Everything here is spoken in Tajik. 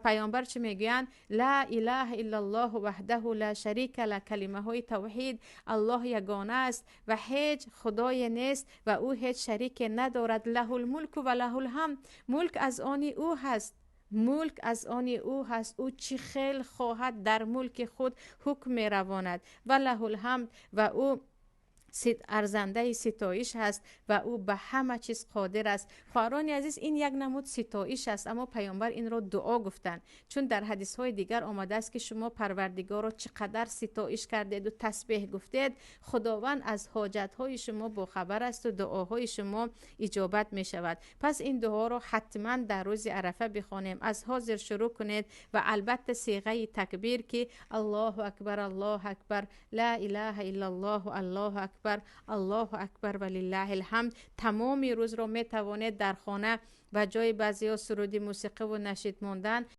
Паёмбар чӣ мегӯянд? Ла илаҳа иллаллоҳ ваҳдаҳу ла шарика ла, калимаҳои тавҳид. Аллоҳ ягона аст ва ҳеҷ худое нест ва ӯ ҳеҷ шарике надорад. Лаҳул мулку ва лаҳул ҳамд, мулк аз они ӯ ҳаст, мулк аз они ӯ ҳаст, ӯ чӣ хел хоҳад дар мулки худ ҳукм меравонад. Ва лаҳул ҳамд, ва ӯ арзандаи ситоиш ҳаст ва ӯ ба ҳама чиз қодир аст. Хоҳарони азиз, ин як намуд ситоиш аст, аммо паёмбар инро дуо гуфтанд, чун дар ҳадисҳои дигар омадааст, ки шумо Парвардигорро чӣ қадар ситоиш кардед ва тасбеҳ гуфтед, Худованд аз ҳоҷатҳои шумо бохабар аст ва дуоҳои шумо иҷобат мешавад. Пас ин дуоро ҳатман дар рӯзи Арафа бихонем, аз ҳозир шурӯъ кунед ва албатта сиғаи такбир, ки Аллоҳу акбар, Аллоҳу акбар, ла илаҳа иллаллоҳ, Аллоҳу акбар, Аллоҳу акбар ва лиллаҳил ҳамд. Тамоми рӯзро метавонед дар хона ба ҷои баъзеҳо суруди мусиқӣ ва нашид мондан.